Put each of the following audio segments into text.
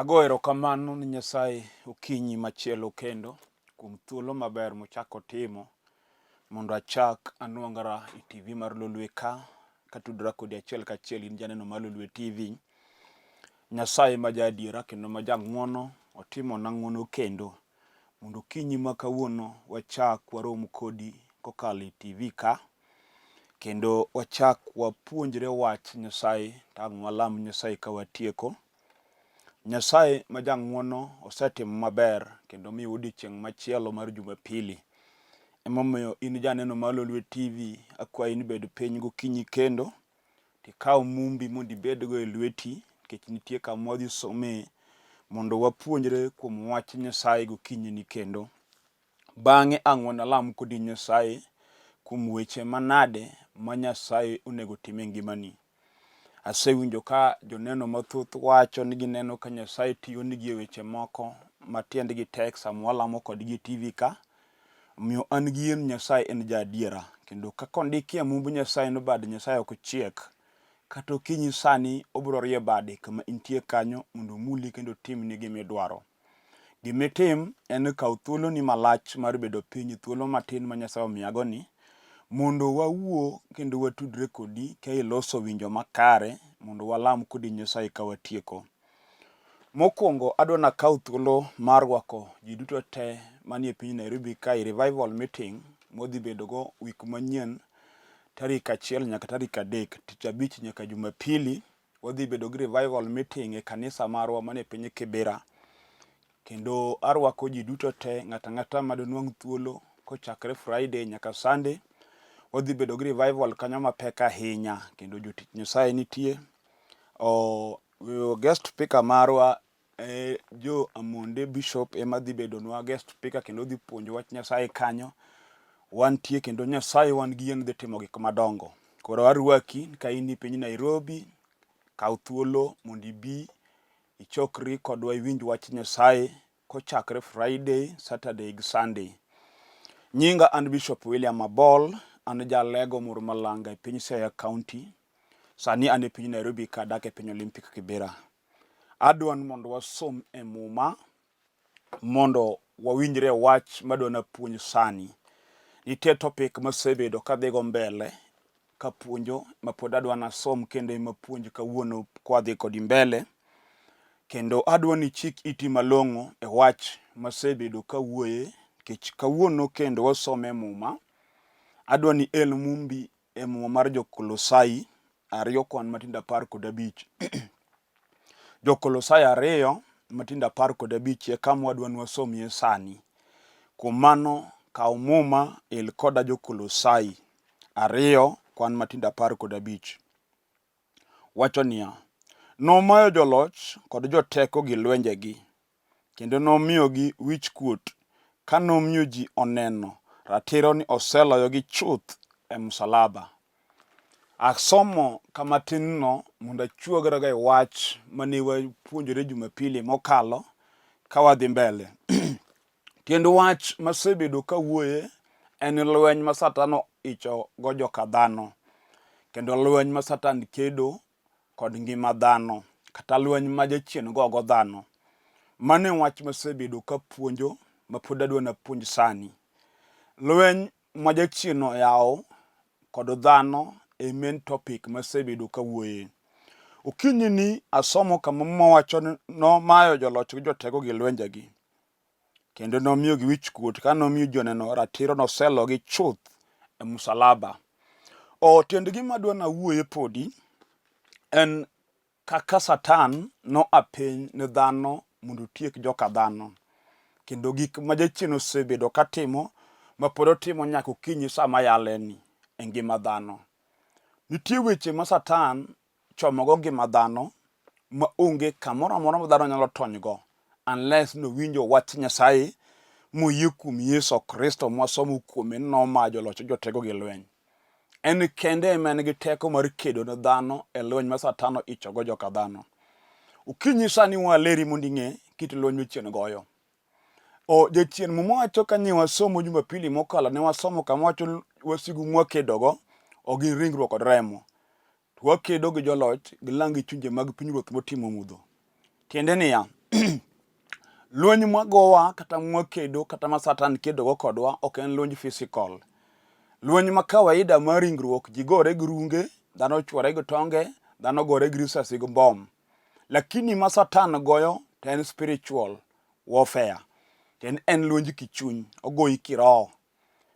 Ago erokamano ni Nyasaye okinyi machielo kendo kuom thuolo maber mochako timo mondo achak anwang'ra e TV mar Lolwe ka katudora kodi achiel kachiel in janeno mar Lolwe TV. Nyasaye ma ja adiera kendo ma jang'wono otimona ng'wono kendo mondo okinyi ma kawuono wachak warom kodi kokalo e TV ka kendo wachak wapuonjre wach Nyasaye tang' walam Nyasaye ka watieko. Nyasaye ma jang'wono osetimo maber kendo omiyo odiechieng' machielo mar Jumapili. Emomiyo in janeno mar Lolwe TV akwayi ni bed piny gokinyi kendo tikaw mumbi mondo ibedgo e lweti nikech nitie kama wadhi some mondo wapuonjre kuom wach Nyasaye gokinyi ni kendo. Bang'e ang' wanalam kodi Nyasaye kuom weche manade ma Nyasaye onego otim e ngimani. Asewinjo ka joneno mathoth wacho ni gineno ka Nyasaye tiyo nigi e weche moko ma tiendgi tek sama walamo kodgi e TV ka. Omiyo an gi yie ni Nyasaye en ja adiera kendo kaka ondiki e mumb Nyasaye ni bad Nyasaye ok chiek. Kata okinyi sani obiro rie bade kama intie kanyo mondo omuli kendo otimni gima idwaro. Gima itim en ni kaw thuoloni malach mar bedo piny, thuolo matin ma Nyasaye omiyagoni, mondo wawuo kendo watudre kodi ka iloso winjo makare mondo walam kodi Nyasaye ka watieko. Mokwongo adwa nakaw thuolo mar rwako ji duto te manie piny Nairobi ka e revival meeting mwadhi bedogo wik manyien tarik 1 nyaka tarik 3, tich abich nyaka Jumapili. Wadhi bedo gi revival meeting e kanisa marwa manie piny Kibera. Kendo arwako ji duto te, ng'ato ang'ata ma donwang' thuolo kochakre Friday nyaka Sunday. Wadhi bedo gi revival kanyo mapek ahinya kendo jotich Nyasaye nitie. Oh, guest speaker marwa e jo Amonde Bishop ema dhi bedonwa guest speaker kendo dhi puonjo wach Nyasaye kanyo. Wantie kendo Nyasaye wan gi yie ni dhi timo gik madongo. Koro arwaki ka in e piny Nairobi, kaw thuolo mondo ibi ichokri kodwa iwinj wach Nyasaye kochakre Friday, Saturday gi Sunday. Nyinga an Bishop William Abol, an jalego Murmalanga e piny Siaya County. Sani an e piny Nairobi ka adak e piny Olympic Kibera. Adwa ni mondo wasom e Muma mondo wawinjre wach madwa napuonj sani. Nitie topic masebedo kadhigo mbele kapuonjo mapod adwa nasom kendo ema puonj kawuono kwadhi kodi mbele. Kendo adwa ni ichik iti malong'o e wach masebedo kawuoye nikech kawuono kendo wasome Muma. Adwa ni el Mumbi e Muma mar Jo-Kolosai 2 kwan matindo 15. Jo-Kolosai 2 matindo 15 e kama wadwa ni wasomie sani. Kuom mano, kaw Muma, el koda Jo-Kolosai 2 kwan matindo 15. Wacho niya, Nomayo joloch kod joteko gi lwenjegi, kendo nomiyogi wichkuot ka nomiyo ji oneno ratiro ni oseloyogi chuth e msalaba. Asomo kama tinno mondo achuogrago e wach mane wapuonjore Jumapili mokalo ka wadhi mbele. Tiend wach masebedo kawuoye en lweny ma Satan oicho go joka dhano kendo lweny ma Satan kedo kod ngima dhano kata lweny ma jachien gogo dhano. Mano e wach masebedo kapuonjo ma pod adwa napuonj sani. Lweny ma jachien oyawo kod dhano e main topic masebedo kawuoye. Okinyi ni asomo kama Muma wacho ni nomayo joloch gi joteko gi lwenjegi kendo nomiyogi wichkuot ka nomiyo ji oneno ratiro noselogi chuth e musalaba. O tiend gima adwa nawuoye podi en kaka Satan noa piny ne dhano mondo otiek joka dhano kendo gik ma jachien osebedo katimo ma pod otimo nyaka okinyi sama yaleni e ngima dhano. Nitie weche ma Satan chomogo ngima dhano ma onge kamoro amora ma dhano nyalo tonygo unless nowinjo wach Nyasaye moyie kuom Yesu Kristo mwasomo kuome ni nomayo joloch gi joteko gi lweny. En kende ema en gi teko mar kedo ne dhano e lweny ma Satan oichogo joka dhano. Okinyi sani waleri mondo ing'e kit lweny ma chien goyo. O jachien Muma wacho ka ne wasomo Jumapili mokalo ne wasomo kama wacho wasigu mwakedogo ok gin ringruok kod remo. To wakedo gi joloch gi lang gi chunje mag pinyruoth motimo mudho. Tiende niya, Lweny mwagowa kata mwakedo kata ma Satan kedogo kodwa ok en lwenj physical. Lweny ma kawaida mar ringruok ji gore gi runge, dhano chwore gi tonge, dhano gore gi risasi gi mbom. Lakini ma Satan goyo to en spiritual warfare. To en lwenj kichuny, ogoyi kiroho.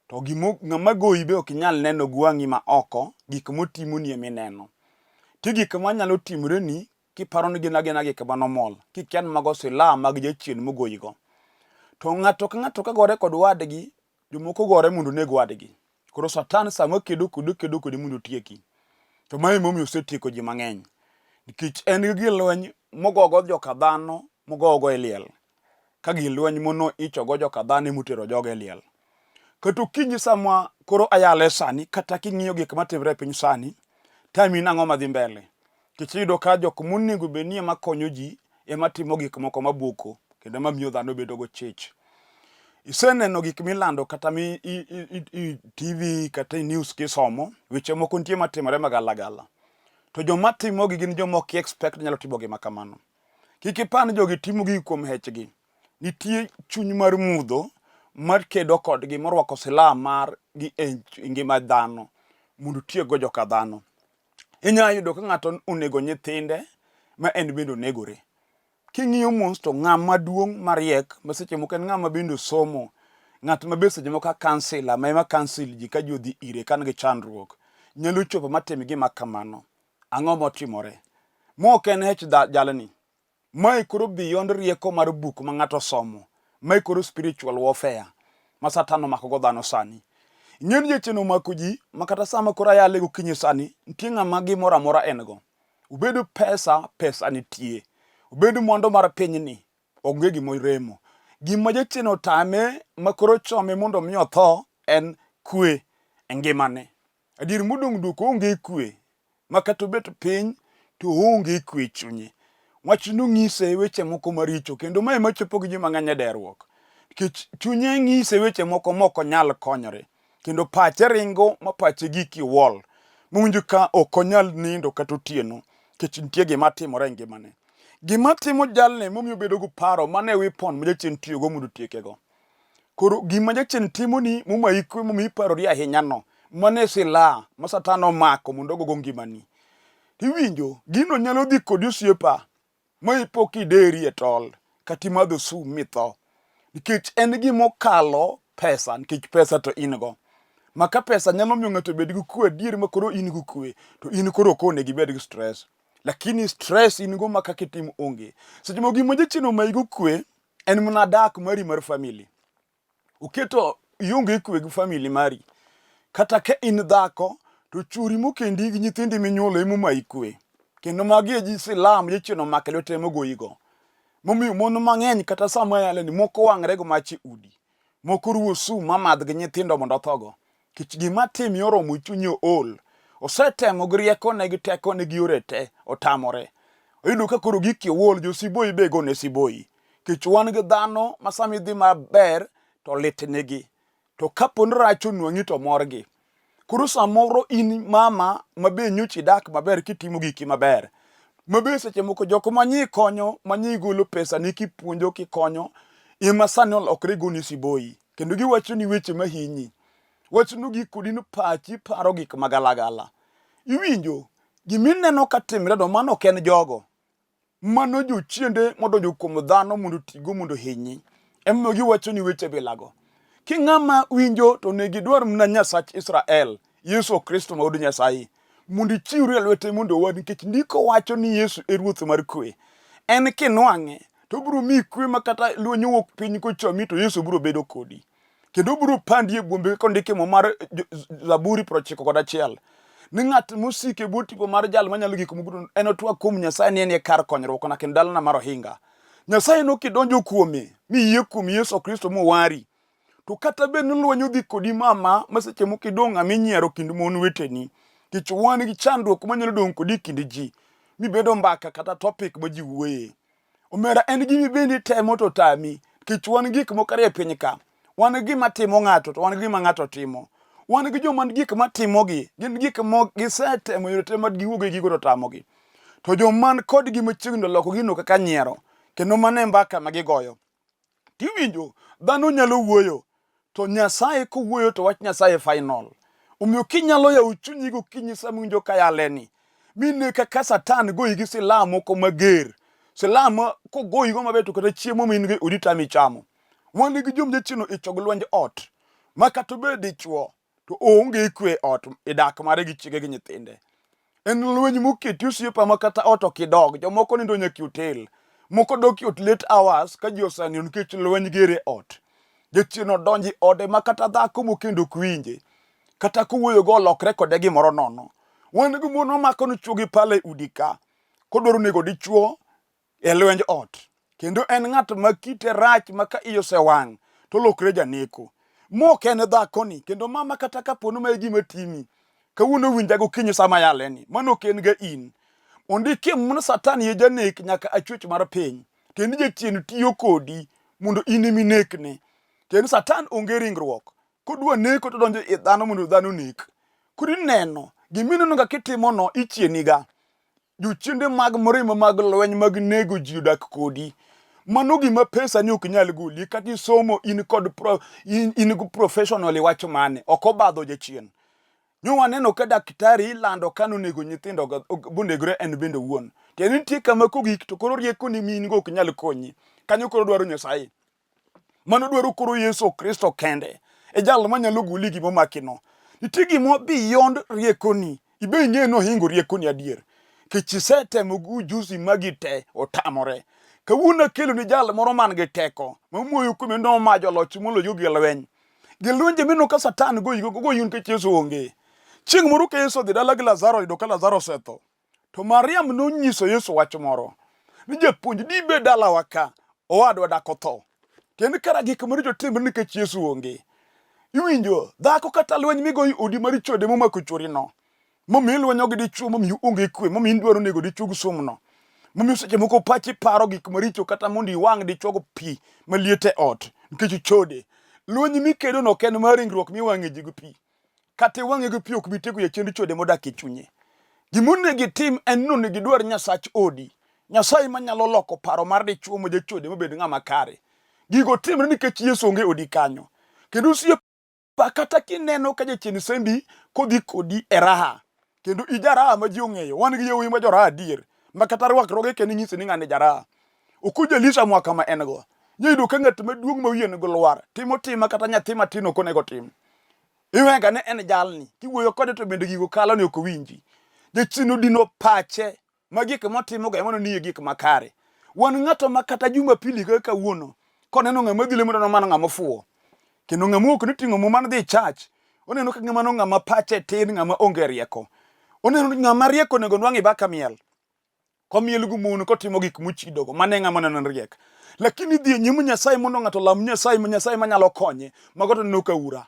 To gimo ng'ama goyi be ok inyal neno gi wang'i ma oko, gik motimoni ema ineno. Nitie gik manyalo timoreni kiparo ni gin agina gik ma normal, kikia ni mago silaha mag jachien mogoyigo. To ng'ato ka ng'ato ka gore kod wadgi, jomoko gore mondo oneg wadgi. Koro Satan sama kedo kodi, okedo kodi mondo otieki. To mae emomiyo osetieko ji mang'eny. Nikech en gi gir lweny mogogo joka dhano, mogogo e liel. Ka gir lweny mono ichogo joka dhano emotero jogo e liel. Kata okinyi sama koro ayale sani, kata king'iyo gik matimre e piny sani, tami nang'o madhi mbele. Nikech iyudo ka jok monego bed ni ema konyo ji ema timo gik moko maboko kendo mamiyo dhano bedo gochich. Iseneno gik milando kata mi i, i, i, TV kata i news kisomo, weche moko nitie matimore magalagala. To joma timogi gin joma ok expect nyalo timo gima kamano. Kik ipar ni jogi timo gigi kuom hechgi. Nitie chuny mar mudho mar kedo kodgi morwako silaha mar gi e ngima dhano mondo otiekgo joka dhano. Inyalo yudo ka ng'ato onego nyithinde ma en bende onegore. King'iyo mos to ng'ama duong' mariek ma seche moko en ng'ama bende osomo, ng'at ma be seche moko a kansila ma ema kansil ji ka ji odhi ire ka nigi chandruok, nyalo chopo matim gima kamano. Ang'o motimore? Ma ok en hech jalni. Mae koro beyond rieko mar buk ma ng'ato osomo. Mae koro spiritual warfare ma Satan omako go dhano sani. Ing'e ni jachien omako ji ma kata sama koro ayale gokinyi sani, nitie ng'ama gimoro amora en go. Obed pesa, pesa nitie. Obed mwandu mar pinyni, onge gima oremo. Gima jachien otame ma koro chome mondo mi otho en kwe e ngimane. Adier modong' duk oonge kwe ma kata obet piny to oonge kwe e chunye. Wach nong'ise weche moko maricho kendo mae machopo gi ji mang'eny e derruok. Nikech chunye ng'ise weche moko mok onyal konyore kendo pache ringo ma pache giki wall mowinjo ka ok onyal nindo kata otieno nikech nitie gima timore e ngimane. Gima timo jalni momiyo obedo gi paro mano e weapon ma jachien tiyogo mondo otiekego. Koro gima jachien timoni momayi kwe momiyi parori ahinya no, mano e silaha ma Satan omako mondo ogogo ngimani. Tiwinjo, gino nyalo dhi kodi osiepa ma ipo kideri e tol kata imadho sum mitho. Nikech en gima okalo pesa, nikech pesa to in go. Ma ka pesa nyalo miyo ng'ato obed gi kwe adier ma koro in gi kwe, to in koro ok onego ibed gi stress. Lakini stress in go ma kaka itim onge. Seche moko gima jachien omayi go kwe, en mana dak mari mar family. Oketo ionge kwe gi family mari. Kata ka in dhako to chwori mokendi gi nyithindi minyuolo ema omayi kwe. Kendo magi e ji silam jachien omako e lwete ema ogoyigo. Momiyo mon mang'eny kata sama yale ni moko wang're go mach e udi. Moko ruwo sum ma madh gi nyithindo mondo othogo. Nikech gima timi oromo chunye ool. Osetemo gi riekone gi tekone gi yore te, otamore. Oyudo ka koro giki ool, jo siboi be gone siboi. Nikech wan gi dhano ma sama idhi maber to litnegi. To kapo ni rach onwang'i to morgi. Koro samoro in mama ma be nyocha idak maber kitimo giki maber. Ma be seche moko jok ma nyi konyo, ma nyi golo pesa ni kipuonjo kikonyo, ema sani olokre goni siboi. Kendo giwachoni weche mahinyi. Wachno gik kodi ni pachi paro gik magalagala. Iwinjo, gimineno ka timre no mano ok en jogo. Mano jochiende modonjo kuom dhano mondo otigo mondo ohinyi. Emomiyo giwacho ni weche bilago. King'ama winjo to onego idwar mana Nyasach Israel, Yesu Kristo ma wuod Nyasaye, mondo ichiwri e lwete mondo owar nikech ndiko wacho ni Yesu e ruoth mar kwe. En kinwang'e to obiro miyi kwe ma kata lweny owuok piny kochomi to Yesu biro bedo kodi. Kendo obiro pandi e buombe kaka ondiki e Muma mar Zaburi 91 ni ng'at mosiko e bwo tipo mar jal manyalo gik moko duto enotwag kuom Nyasaye ni en e kar konyruokna kendo dalana mar ohinga. Nyasaye no kidonjo kuome miyie kuom Yesu Kristo mowari to kata bed ni lweny odhi kodi mama ma seche moko idong' ng'ama inyiero kind mon weteni nikech wan gi chandruok manyalo dong' kodi e kind ji mibedo mbaka kata topic ma ji wuoye. Omera en gima bende itemo to tami nikech wan gik moko ariyo e piny ka. Wan gi gima timo ng'ato to wan gi gima ng'ato timo. Wan gi joma gik matimogi gin gik ma gisetemo yore te mag giwuog e gigo to tamogi. To joma man kodgi machiegni oloko gino kaka nyiero. Kendo mano e mbaka ma gigoyo. Tiwinjo, dhano nyalo wuoyo, to Nyasaye kowuoyo to wach Nyasaye final. Omiyo kinyalo yawo chunyi gokinyi sama iwinjo ka yaleni, mine kaka Satan goyi gi silaha moko mager. Silaha ma kogoyigo maber to kata chiemo ma in go e odi tami chamo. Wan gi jom jachien oicho gi lwenj ot, ma kata obed dichuo to oonge kwe e ot e dak mare gi chiege gi nyithinde. En lweny moketi osiepa ma kata ot ok idog. Jomoko nindo nyaka e hotel. Moko dok e ot late hours ka ji osenindo nikech lweny ger e ot. Jachien odonjo e ode ma kata dhako mokendo ok winje. Kata kowuoyogo olokre kode gimoro nono. Wan gi mon mamako ni chwogi pala e udi ka. Kodwaro nego dichuo e lwenj ot. Kendo en ng'at ma kite rach ma ka iye osewang' to olokre janeko. Mok en dhakoni kendo mama kata kapo ni ma e gima timi, kawuono winja gokinyi sama ayaleni, mano ok en ga in. Ondikie mano Satan ye janek nyaka a chwech mar piny. Kendo jachien tiyo kodi mondo in ema inekne. Kendo Satan onge ringruok. Kodwa neko to donjo e dhano mondo dhano onek. Koro ineno gimineno ga kitimono ichieniga. Jochiende mag mrima mag lweny mag nego ji odak kodi. Mano gima pesa ni ok nyal goli kata isomo in kod pro, in, in go professional iwach mane ok obadho jachien. Nyo waneno ka daktari ilando ka nonego nyithindo bonegore en bende owuon. Tiende nitie kama kogik to koro rieko ni min go ok nyal konyi. Kanyo koro dwaro Nyasaye. Mano dwaro koro Yesu Kristo kende e jal manyalo goli gima omakino. Nitie gima beyond riekoni. Ibe ing'e ni ohingo riekoni adier. Kech isetemo gi ujuzi magi te, otamore. Kawuono akelo ni jal moro man gi teko, mamuoyo kuome noma joloch moloyo gi lweny. Gi lwenje mineno ka Satan goyigo, goyi nikech Yesu onge. Chieng' moro ka Yesu odhi dala gi Lazaro, oyudo ka Lazaro osetho. To Mariam nonyiso Yesu wach moro ni japuonj dibe dalawa ka owadwa dak otho. Tiende kara gik maricho timre nikech Yesu onge. Iwinjo dhako kata lweny migoyo odi mar chode momako chworino. Momiyo ilwenyo gi dichwo momiyo onge kwe momiyo idwaro nego dichwo gi sumno. Momiyo seche moko pachi paro gik maricho kata mondo iwang' dichwo go pi maliet e ot nikech chode. Lweny mikedono ok en mar ringruok miwang'e ji gi pi. Kata iwang'e gi pi ok bi tieko jachiend chode modak e chunye. Gima onego itim en ni onego idwar Nyasach odi, Nyasaye manyalo loko paro mar dichwo ma jachode mabed ng'ama kare. Gigo timre nikech Yesu onge odi kanyo. Kendo osiepa kata kineno ka jachien sembi kodhi kodi e raha, kendo ijaraha ma ji ong'eyo, wan gi yawuoyi ma joraha adier, ma kata rwakruoge kendo inyisi ni ng'ani jaraha. Okuja Lisa mwaka ma en go. Iyudo ka ng'at maduong' ma wiye nigo lwar timo tima kata nyathi matin ok onego tim. Iwenga ne en jalni, kiwuoyo kode to bende gigo kalo ni ok owinji. Jachien odino pache ma gik motimogo ema nie gik makare. Wan ng'ato ma kata Jumapili kaka kawuono, koneno ng'ama dhi lemo to mano ng'ama ofuwo. Kendo ng'ama ok noting'o muma nodhi e church, oneno ka mano ng'ama pache tin, ng'ama onge rieko. Oneno ni ng'ama riek onego nwang' ibaka miel. Komiel gi mon kotimo gik mochidogo, mano e ng'ama oneno ni riek. Lakini dhi e nyim Nyasaye mondo ng'ato olam Nyasaye ma Nyasaye manyalo konye, mago to neno ka ura.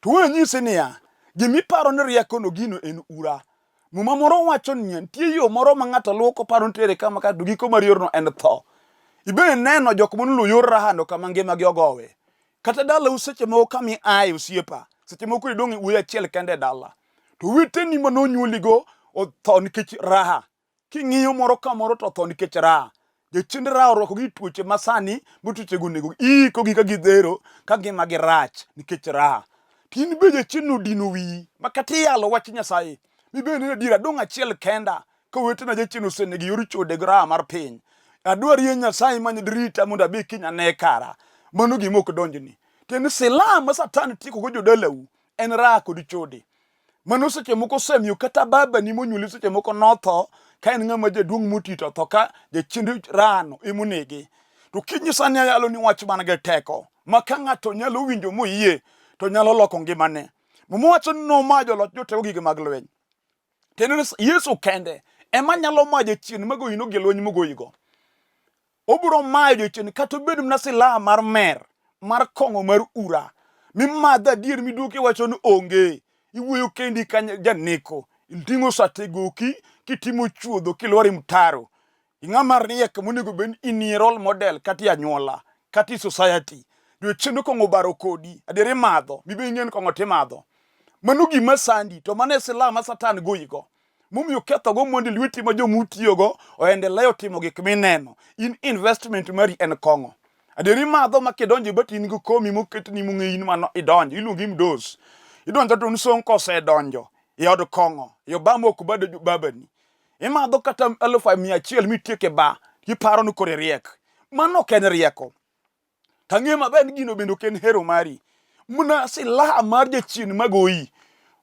To we anyisi niya, gimiparo ni riekono gino en ura. Muma moro wacho niya, nitie yo moro ma ng'ato luwo koparo ni tere kama ka to giko mar yorno en tho. Ibe neno jok monoluwo yor rahano kama ngimagi ogowe. Kata dalau seche moko kama iaye osiepa, seche moko idong' e wuoyi achiel kende e dala. To oweteni ma nonyuoligo otho nikech raha. King'iyo moro ka moro to otho nikech raha. Jochiende raha orwakogi e tuoche ma sani ma tuochego onego iikogi ka gidhero ka ngimagi rach nikech raha. To in be jachien odino wiyi ma kata iyalo wach Nyasaye mibed ni adier adong' achiel kenda ka owetena jachien osenego yor chode gi raha mar piny. Adwarie Nyasaye ma rita mondo abi kiny ane kara. Mano gima ok donjni. Tiende silaha ma Satan tiekogo jodalau en raha kod chode. Mano seche moko osemiyo kata babani monyuoli seche moko notho ka en ng'ama jaduong' moti to otho ka jachiend rahano emonege. To kinyisa ni ayalo ni wach man gi teko ma ka ng'ato nyalo winjo moyie to nyalo loko ngimane. Muma wacho ni noma joloch jotego gige mag lweny. Tiende ni Yesu kende ema nyalo mayo jachien magoyino gi lweny mogoyigo. Obiro mayo jachien kata obed mana silaha mar mer, mar kong'o mar ura. Mimadho adier miduogo iwacho ni onge. Iwuoyo kendi ka janeko. Iting'o sate goki kitimo chuodho kilwar e mtaro. Ing'ama riek monego bed ni inie role model kata e anyuola kata e society. Jochiende kong'o obaro kodi, adier imadho, mibe ing'e ni kong'o timadho. Mano gima sandi, to mano e silaha ma Satan goyigo. Momiyo kethogo mwandu e lweti ma joma utiyogo oendeleo timo gik mineno. In investment mari en kong'o. Adier imadho ma kidonjo but in gi komi moketni mong'eyi ni mano idonjo, iluongi mdos. Idonjo to nsong kosedonjo e od kong'o, e Obama ok bad babani. Imadho kata 100,000 mitiek e ba, iparo ni koro iriek. Mano ok en rieko. Tang'e maber ni gino bende ok en hero mari. Mna silaha mar jachien magoyi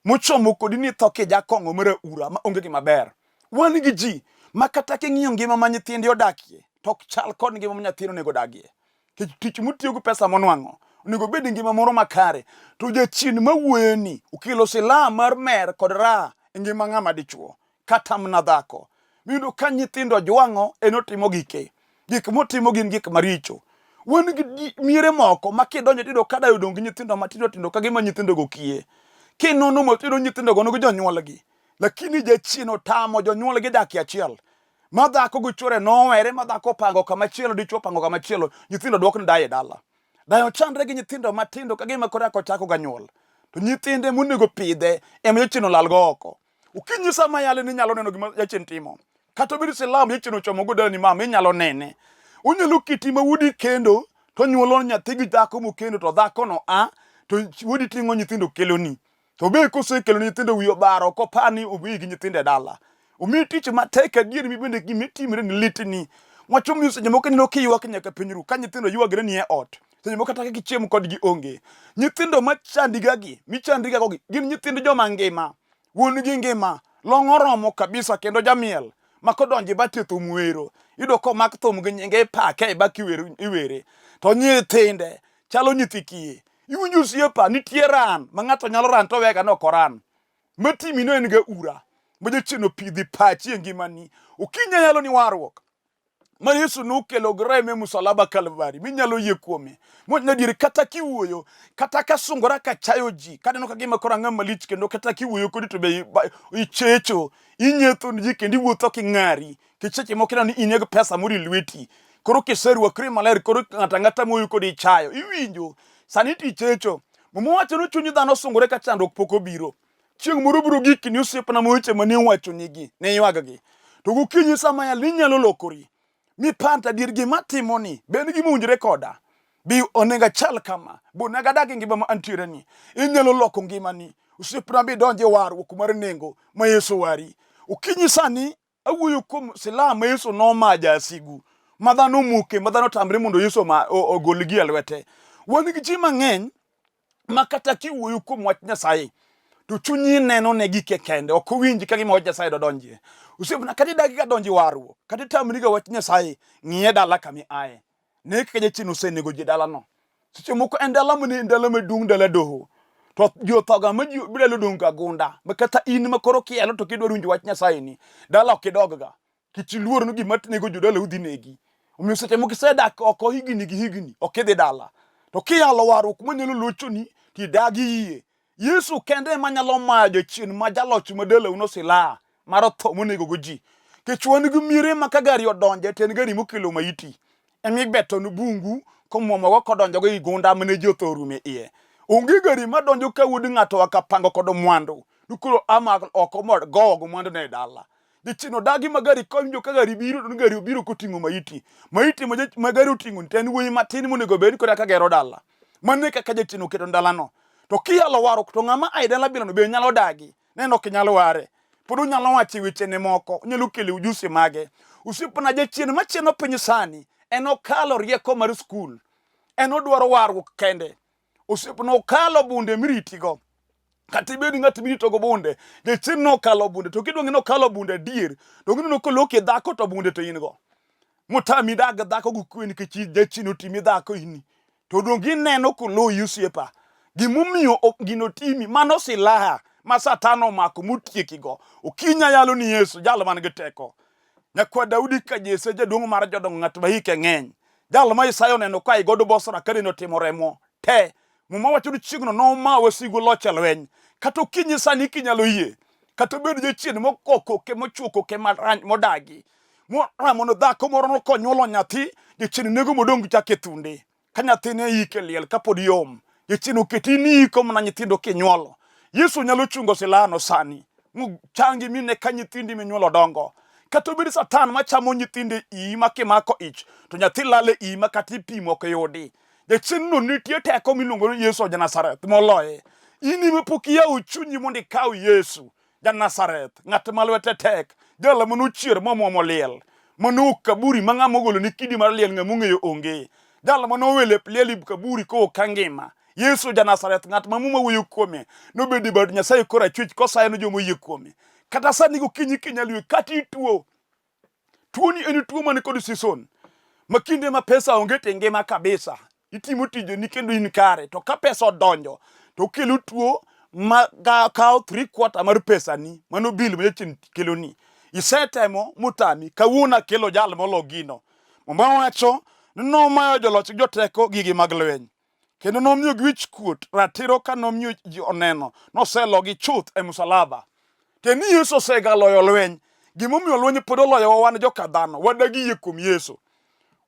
mochomo kodi ni tho kijakong'o mar aura ma onge gima ber. Wan gi ji ma kata king'iyo ngima ma nyithinde odakie to ok chal kod ngima ma nyathino onego odagie. Nikech tich motiyo gi pesa monwang'o onego obed ngima moro makare. To jachien mawuoyoni okelo silaha mar mer kod raha e ngima ng'ama dichuo. kata mana dhako. Miyudo ka nyithindo jwang'o en otimo gike. Gik motimo gin gik maricho. Wan gi miere moko ma kidonjo tiyudo ka dayo odong' gi nyithindo matindo tindo ka gima nyithindogo kiye. Kinono mos tiyudo nyithindogo nigi jonyuolgi. Lakini jachien otamo jonyuolgi dak e achiel. Ma dhako gi chwore nowere ma dhako opango kama chielo dichwo opango kama chielo nyithindo dwok ni dayo e dala. Dayo chandre gi nyithindo matindo ka gima koro ochako ga nyuol. To nyithinde monego pidhe ema jachien olalgo oko. Okinyi sama yale ni nyalo neno gima jachien timo. Kata obed silam jachien ochomo go dalani mama inyalo nene. Onyalo kiti ma wuodi kendo to nyuolo nyathi gi dhako mokendo to dhako no a to wuodi ting'o nyithindo keloni. To be kosekelo nyithindo wiye obaro ok opar ni omiyi gi nyithindo e dala. Omiyi tich matek adier mi bende gima itimre ni litni. Wach omiyo seche moko ineno kiywak nyaka piny ru ka nyithindo ywagre ni e ot. Seche moko kata ka gichiemo kodgi onge. Nyithindo machandigagi, michandrigago gi gin nyithind joma ngima. Wuon gi ngima, long oromo kabisa kendo jamiel ma kodonjo e bati thum wero. Iyudo komak thum gi nyinge ipake e bak iwere. To nyithinde chalo nyithi kiye. Iwinjo osiepa, nitie ran ma ng'ato nyalo ran to owega ni ok oran. Matimino en ga ura ma jachien opidhi pachi e ngimani. Okinyi ayalo ni warruok. ma Yesu nokelo gi reme e musalaba Kalvari minyalo yie kuome. Mowach adier kata kiwuoyo, kata ka sungora ka chayo ji, kaneno ka gima koro ang'ama malich kendo kata kiwuoyo kodi to be ichecho, inyietho ni ji kendo iwuotho king'ari. Nikech seche moko ineno ni in gi pesa moro e lweti. Koro kiserwakri maler koro ng'ato ang'ata mowuoyo kodi ichayo. Iwinjo, sani to ichecho. Muma wacho ni chuny dhano sungore ka chandruok pok obiro. Chieng' moro biro gik ni osiepna ma weche mane iwachonigi ne ywaggi. To gokinyi sama yal inyalo lokori mipar adier gima atimoni be en gima owinjore koda? Be onego achal kama? Be onego adag e ngima ma antiere ni? Inyalo loko ngimani osiepna midonj e warruok mar nengo ma Yesu wari. Okinyi sani awuoyo kuom silaha ma Yesu noma jasigu ma dhano omuke ma dhano otamre mondo Yesu ogolgi e lwete. Wan gi ji mang'eny ma kata kiwuoyo kuom wach Nyasaye to chunyi neno ne gike kende ok owinj ka gima wach Nyasaye dodonjie. Osiepna kata idagi ga donjo e warruok kata itamri ga wach Nyasaye ng'iye dala kama iaye. Ne kaka jachien osenego ji dalano. Seche moko en dala mane en dala maduong' dala doho. To ji othoga ma ji dala odong' ga gunda. Ma kata in ma koro kielo to kidwaro winjo wach Nyasaye ni dala ok idogga. Kech iluor ni gima nego jodalau dhi negi. Omiyo seche moko isedak oko higni gi higni ok idhi dala. To kiyalo warruok manyalo lochoni to idagi yie. Yesu kende ema nyalo mayo jachien ma jaloch ma dalau no silaha mar tho monego go ji. Kech wan gi miere ma ka gari odonje to en gari mokelo maiti. Ema ibeto ne bungu komwomogo kodonjogo ei gunda mane ji otho orumo e iye. Onge gari madonjo ka wuod ng'ato oa ka pango kod mwandu. Ni koro ama oko mondo gowo go mwandu ne e dala. Jachien odagi ma gari kawinjo ka gari biro to gari obiro koting'o maiti. Maiti ma gari oting'o to en wuoyi matin monego bed kod kaka gero dala. Mano e kaka jachien oketo dalano. To kiyalo warruok to ng'ama ae dala bilano be nyalo dagi. Neno ok inyal ware. Pod onyalo wacho wechene moko, onyalo kelo ujusi mage. Osiepna jachien machieno piny sani en okalo rieko mar skul. En odwaro warruok kende. Osiepna okalo bunde miritigo. Kata ibed ng'at miritogo bunde, jachien nokalo bunde to kidwa ng'e nokalo bunde adier, to gineno koloki dhako to bunde to in go. Motami dag dhako gi kwe nikech jachien otimi dhako ini. To donge ineno koloyi osiepa? Gimomiyo gino timi, mano silaha ma Satan omako motiekigo. Okinyi ayalo ni Yesu, jal man gi teko. Nyakwa Daudi ka Jesse jaduong' mar jodongo ng'at ma hike ng'eny. Jal ma Isaya oneno ka igodo Bosra ka neno timo remo te. Muma wacho ni chieng'no noma wasigu loch e lweny. Kata okinyi sani kinyalo yie. Kata obed jachien mokokoke mochuokoke marany modagi. Moramo dhako moro nokonyuolo nyathi, jachien nego modong' chak e thunde. Ka nyathine ike liel kapod yom, jachien oketi ni iko mana nyithindo kinyuolo. Yesu nyalo chungo silano sani. Changi mine ka nyithindi minyuolo dongo. Kata obed Satan machamo nyithindo e iyi ma kimako ich to nyathi lal e iyi ma kata ipimo ok yudi. Jachien-no nitie teko miluongo ni Yesu ja Nazareth moloye. In ema pok iyawo chunyi mondo ikaw Yesu ja Nazareth, ng'at ma lwete tek, jal mane ochier momwomo liel, mane owuok kaburi ma ng'ama ogolo ne kidi mar liel ng'ama ong'eyo onge, jal mane owe lep liel e kaburi kowuok ka ngima. Yesu ja Nazareth, ng'at ma Muma wuoyo kuome, nobedo e bad Nyasaye korachwich kosayo ne joma oyie kuome. Kata sani gokinyi kinyalo ywe, kata ituo, tuoni en tuo man kod season ma kinde ma pesa onge to ngima kabisa itimo tijeni kendo in kare to ka pesa odonjo to okelo tuo ma kawo 3/4 mar pesani mano bill ma jachien keloni isetemo motami kawuono akelo jal molo gino Muma wacho ni nomayo joloch gi joteko gigi mag lweny kendo nomiyogi wich kuot ratiro ka nomiyo ji oneno noselogi chuth e musalaba. Tiende ni Yesu osegaloyo lweny. Gimomiyo lweny pod oloyowa wan joka dhano, wadagi yie kuom Yesu.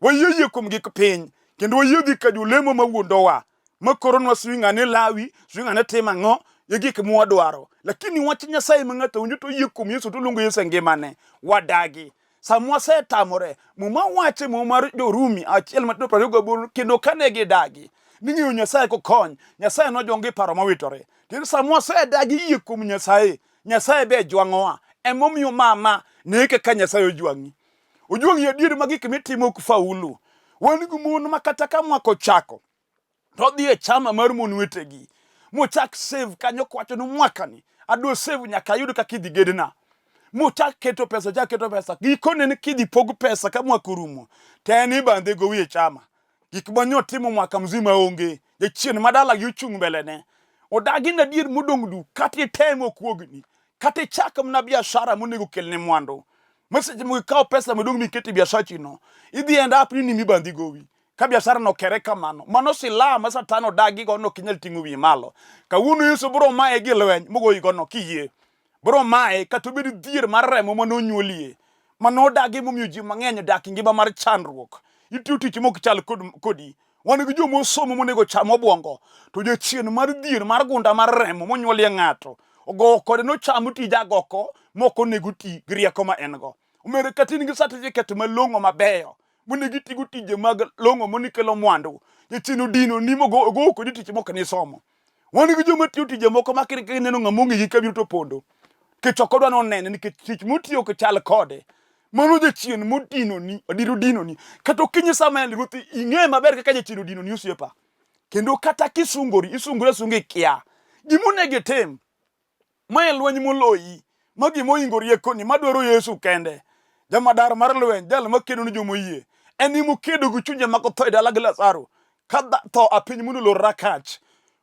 Wayie yie kuom gik piny, kendo wayie dhi ka jolemo mawuondowa, ma koronwa sijui ng'ane lawi, sijui ng'ane timo ang'o, e gik mwadwaro. Lakini wach Nyasaye ma ng'ato winjo to oyie kuom Yesu to oluongo Yesu e ngimane, wadagi. Sama wasetamore, Muma wacho e Muma mar Jo-Rumi achiel matindo 28 kendo kane gidagi ni ng'eyo Nyasaye kokony, Nyasaye nojwang'gi e paro mowitore. Tiende sama wasedagi yie kuom Nyasaye, Nyasaye be jwang'owa. Emomiyo mama, ne kaka Nyasaye ojwang'i. Ojwang'i adier ma gik mitimo ok faulu. Wan gi mon ma kata ka mwaka ochako, to odhi e chama mar mon wetegi mochak save kanyo kowacho ni mwakani adwa save nyaka ayud kaka idhi gedna mochak keto pesa chak keto pesa gikone ni kidhi pog pesa ka mwaka orumo to en ibandhe gowi e chama gik mane otimo mwaka mzima onge jachien ma dalagi ochung' mbelene odagi ni adier modong' du kata item okuogni kata ichak mana biashara monego kelne mwandu ma seche moko ikawo pesa madong' miketo e biashachino idhi end up ni nimibandhi gowi Ka biashara no kere kamano, mano silaha ma Satan odagi go no ok inyal ting'o wiyi malo. Kawuono Yesu biro maye gi lweny mogoyi go no kiyie. Biro maye kata obed dhier mar remo mane onyuolie. Mane odagi momiyo ji mang'eny odak e ngima mar chandruok. Itiyo tich mok chal kod, kodi. Wan gi joma osomo monego cham obwongo, to jachien mar dhier mar gunda mar remo monyuolie ng'ato ogowo kode nochamo tij agoko mok onego oti gi rieko ma en go. Omera kata in gi certificate malong'o mabeyo monego itigo tije mag long'o mondo ikelo mwandu jachien odino ni mogo ogo kodi tich mok nisomo. Wan gi joma tiyo tije moko ma kineno ng'ama ong'e gi kabiro to pondo nikech ok odwa nonene nikech tich motiyo ok chal kode. Mano jachien modinoni, adier odinoni. Kata okinyi sama en ruoth ing'e maber kaka jachien odinoni osiepa. Kendo kata kisungori, isungori asunga ikia. Gima onego itim, Ma e lweny moloyi, ma gima ohingo riekoni, madwaro Yesu kende. Jamadar mar lweny, jal makedo ni joma oyie. En ema okedo gi chunje mag otho e dala gi Lazaro. Ka tho apiny mondo olor rakach.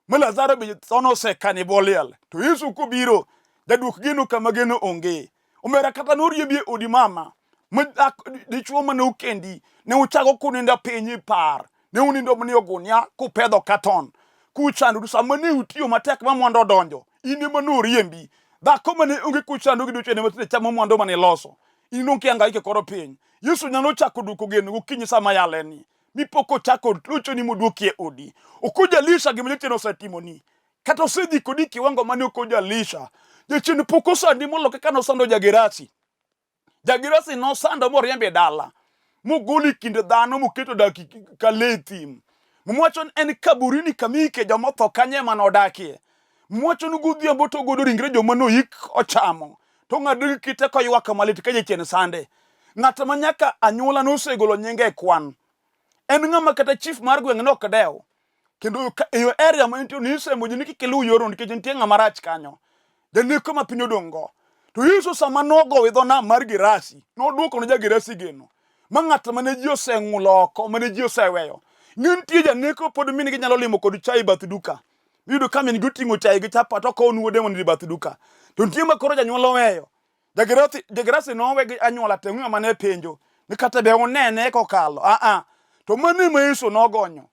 Ma Lazaro be tho nosekano e bwo liel. To Yesu kobiro, jaduok geno kama geno onge. Omera kata noriembi e odi mama, ma dichuo mane okendi, ne uchako kunindo piny e par, ne unindo mana e ogunia kupedho katon, kuchandoru sama ne utiyo matek ma mwandu odonjo, in ema noriembi. Dhako mane onge kuchando gi dichuo ema tinde chamo mwandu mane iloso. In dong' kihangaika koro piny. Yesu nyalo chako duoko geno gokinyi sama yaleni, mi pok ochako lochoni moduoki e odi. Ok ojalisha gima jachien osetimoni. Kata osedhi kodi kiwango mane ok ojalisha. Jachien pok osandi molo kaka nosando Jagerasi. Jagerasi nosando moriembe e dala. Mogolo e kind dhano moketo dak ka lee thim. Muma wacho ni en kaburini kama iike joma otho kanyo ema nodakie. Muma wacho ni godhiambo to ogodo ringre joma noyik ochamo. To ng'ado gi kite koywak malit ka jachien sande. Ng'at ma nyaka anyuola nosegolo nyinge e kwan. En ng'ama kata chief mar gweng' ne ok dew. Kendo e yo area ma entie ni isemo ji ni kik iluw yorno nikech nitie ng'ama rach kanyo. Janeko ma piny odong' go. To Yesu sama nogowo e dho nam mar Gerasi, nodwoko ne ja-Gerasi geno. Ma ng'at mane ji oseng'ulo oko, mane ji oseweyo. Ng'e nitie janeko pod min gi nyalo limo kod chai e bath duka. Miyudo ka min gi oting'o chai gi chapat okowo ne wuode mondo e bath duka. To nitie ma koro janyuol oweyo. Jagerasi, Jagerasi nowe gi anyuola te ng'ama ne penjo ni kata be unene kokalo. A a. To mano ema Yesu nogonyo.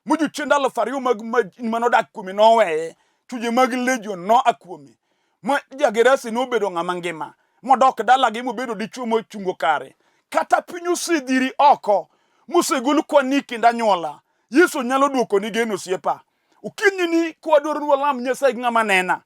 Mojochiende 2,000 mag mane odak kuome noweye. Chunje mag legion noa kuome. Ma Jagerasi nobedo ng'ama ngima. Modok dalagi mobedo dichuo mochungo kare. Kata piny osedhiri oko mosegol kwani kind anyuola. Yesu nyalo duokoni geno osiepa. Okinyi ni kwadwaro ni walam Nyasaye gi ng'ama nena.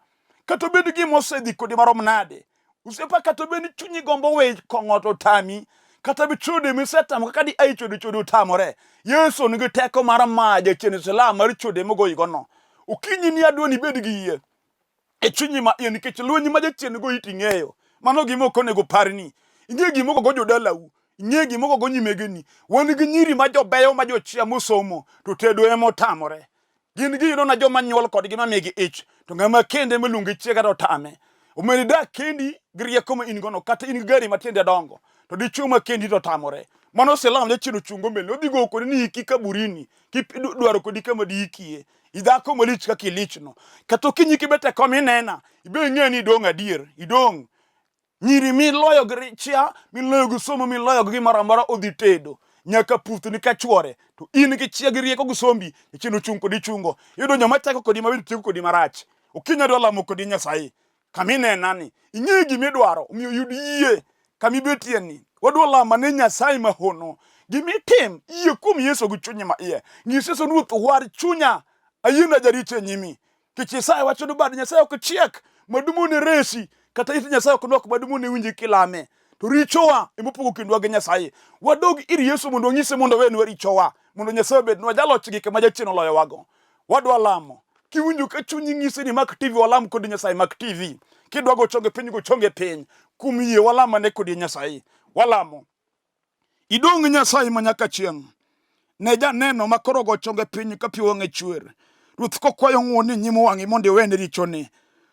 Kata obed gima osedhi kodi marom nade. Osiepa kata obed ni chunyi gombo we kong'o to tami. Kata be chode misetamo kaka di ai chode chode otamore. Yesu nigi teko mar maya jachien silaha mar chode mogoyigono. Okinyi ni adwa ni ibed gi yie e chunyi ma iye nikech lweny ma jachien goyi to ing'eyo. Mano gima ok onego parni. Ing'eyo gima ogogo jodalau. Ing'eyo gima ogogo nyimegeni. Wan gi nyiri ma jobeyo ma jochia mosomo to tedo ema otamore. Gin giyudo na joma nyuol kodgi ma migi ich to ng'ama kende miluongo chiega to tame. Omiyo idak kendi gi rieko ma in gono kata in gi gari ma tiende dongo to dichuo ma kendi to tamore. Mano silam jachien ochungo mbele odhi go kodi ni iki kaburini kidwaro kodi kama diikie. Idhako malich kaka ilichno. Kata okinyi kibet e kom inena ibe ing'e ni idong' adier idong'. Nyiri miloyo gi chia, miloyo gi somo, miloyo gi gimoro amora odhi tedo nyaka puthni ka chwore to in gi chia gi rieko gi sombi jachien ochung' kodi chungo iyudo joma chako kodi maber tieko kodi marach okinyi adwa lamo kodi Nyasaye kama inenani ing'e gima idwaro omiyo yud yie kama ibetie ni wadwa lamo ne Nyasaye mahono gima itim yie kuom Yesu gi chunyi ma iye nyis Yesu Ruoth war chunya ayiena jaricho e nyimi Nikech Isaya wacho ni bad Nyasaye ok chiek madumone resi, kata it Nyasaye ok dwok madumone winji kilame. To richowa ema opogo kindwa gi Nyasaye. Wadog ir Yesu mondo wanyise mondo owenwa richowa, mondo Nyasaye obednwa jaloch gik ma jachien oloyowago. Wadwa lamo. Kiwinjo ka chunyi nyisi ni mak TV walam kod Nyasaye, mak TV. Kidwa go chonge piny, go chonge piny. Kuom yie walam ane kod Nyasaye. Walamo. Idong' Nyasaye ma nyaka chieng'. Ne janeno ma koro go chonge piny ka pi wang'e chwer. Ruoth kokwayo ng'wono e nyim wang'i mondo iwene richone.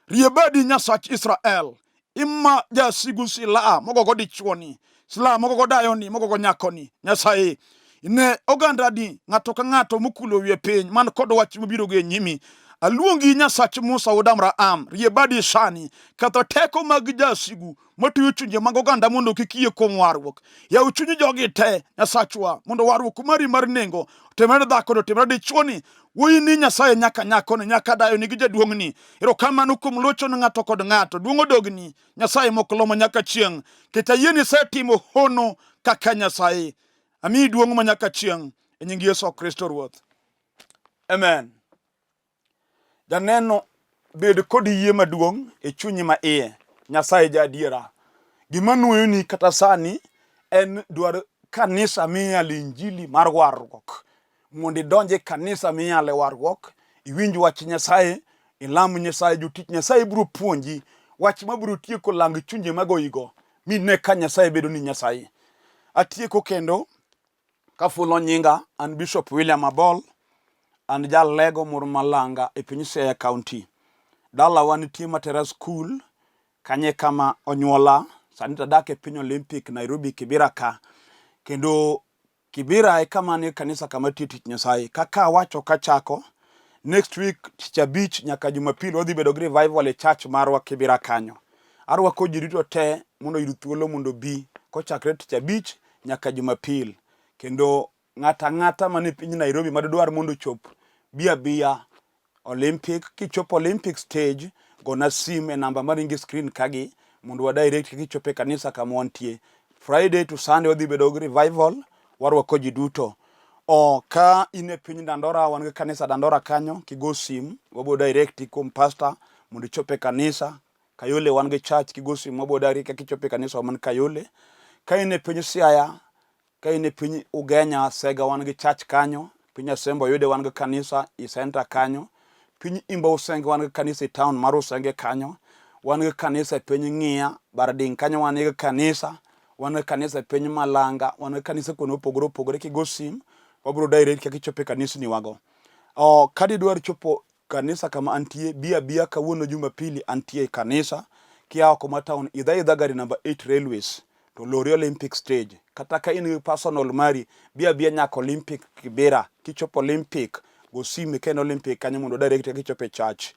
Rie badi Nyasach Israel. Ima jasigu silaha mogogo dichwoni, silaha mogogo dayoni, mogogo nyakoni. Nyasaye, ne ogandani ng'ato ka ng'ato mokulo wiye piny man kod wach mobiro go e nyimi. Aluongi Nyasach Musa wuod Abraham, rie badi sani, ketho teko mag jasigu matuyo chunje mag oganda mondo kik yie kuom warruok. Yaw chuny jogi te, Nyasachwa, mondo warruok mari mar nengo otimre ne dhako, otimre dichwoni. Wuoyi ni Nyasaye nyaka nyakoni, nyaka dayoni gi jaduong'ni. Erokamano kuom locho ne ng'ato kod ng'ato. Duong' odogni, Nyasaye moklomo nyaka chieng'. Ket ayie ni isetimo hono kaka Nyasaye. Amiyi duong' ma nyaka chieng' e nying Yesu Kristo Ruoth. Amen. Janeno, bed kod yie maduong' e chunyi ma iye. Nyasaye ja adiera. Gima nuoyoni kata sani en dwar kanisa miyale injili mar warruok. Mondo idonj e kanisa miyale warruok, iwinj wach Nyasaye, ilam Nyasaye, jotich Nyasaye biro puonji wach mabiro tieko lang chunje magoyigo, mine ka Nyasaye bedo ni Nyasaye. Atieko kendo Kafulo nyinga, an Bishop William Abol, an jalego moro malanga e piny Siaya County. Dalawa nitie Matera School, kanye kama onyuola, sani to adak e piny Olympic Nairobi Kibera ka. Kendo Kibera e kama nie kanisa kama tiyo tich Nyasaye. Kaka awacho kachako, next week tich abich nyaka Jumapil wadhi bedo gi revival e church marwa Kibera kanyo. Arwako ji duto te mondo oyud thuolo mondo obi kochakre tich abich nyaka Jumapil. Kendo ng'ato ang'ata man e piny Nairobi madwar mondo ochop bi abiya Olympic, kichopo Olympic stage, gona sim e namba maringo e screen kagi mondo wa direct kichopo e kanisa kama wantie. Friday to Sunday wadhi bedo gi revival, warwako ji duto. O, ka in e piny Dandora, wan gi kanisa Dandora kanyo, kigo sim, wabo direct kuom pastor mondo ichop e kanisa. Kayole wan gi church kigo simu wabo dari kaka ichopo e kanisa man Kayole. Ka in e piny Siaya, ka in e piny Ugenya, Sega wan gi church kanyo, piny Asembo Oyude wan gi kanisa e center kanyo, piny Imbo Usenge wan gi kanisa e town mar Usenge kanyo, wan gi kanisa e piny Ng'iya, Barding kanyo wan gi kanisa, wan gi kanisa e piny Malanga, wan gi kanisa kuonde mopogore opogore kigo sim wabro direct kaka ichopo e kanisni wago. Oh, ka didwar chopo Kanisa kama antie, bi abiya kawuono Jumapili antie e kanisa. Kia oko ma town, idh aidha gari namba 8 Railways to lori Olympic stage. Kata ka in gi personal mari, bi abiya nyaka Olympic Kibera. Kichopo Olympic, go sim ka en Olympic kanyo mondo direct kichopo e church.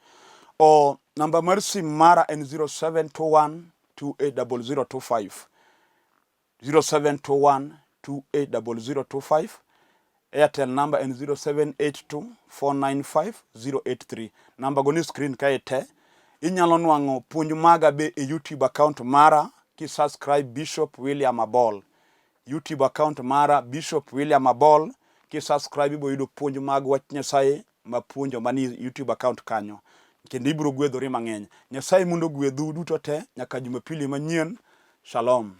O namba mar sim mara en 0721 280025. 0721 280025 Airtel number en 0782 495 083. Namba go ni screen kae te. Inyalo nwang'o puonj maga be e YouTube account mara ki subscribe Bishop William Abol. YouTube account mara Bishop William Abol ki subscribe ibo yudo puonj mag wach Nyasaye mapuonjo manie YouTube account kanyo. Kendo ibiro gwedhori mang'eny. Nyasaye mondo ogwedhu duto te nyaka Jumapili manyien. Shalom.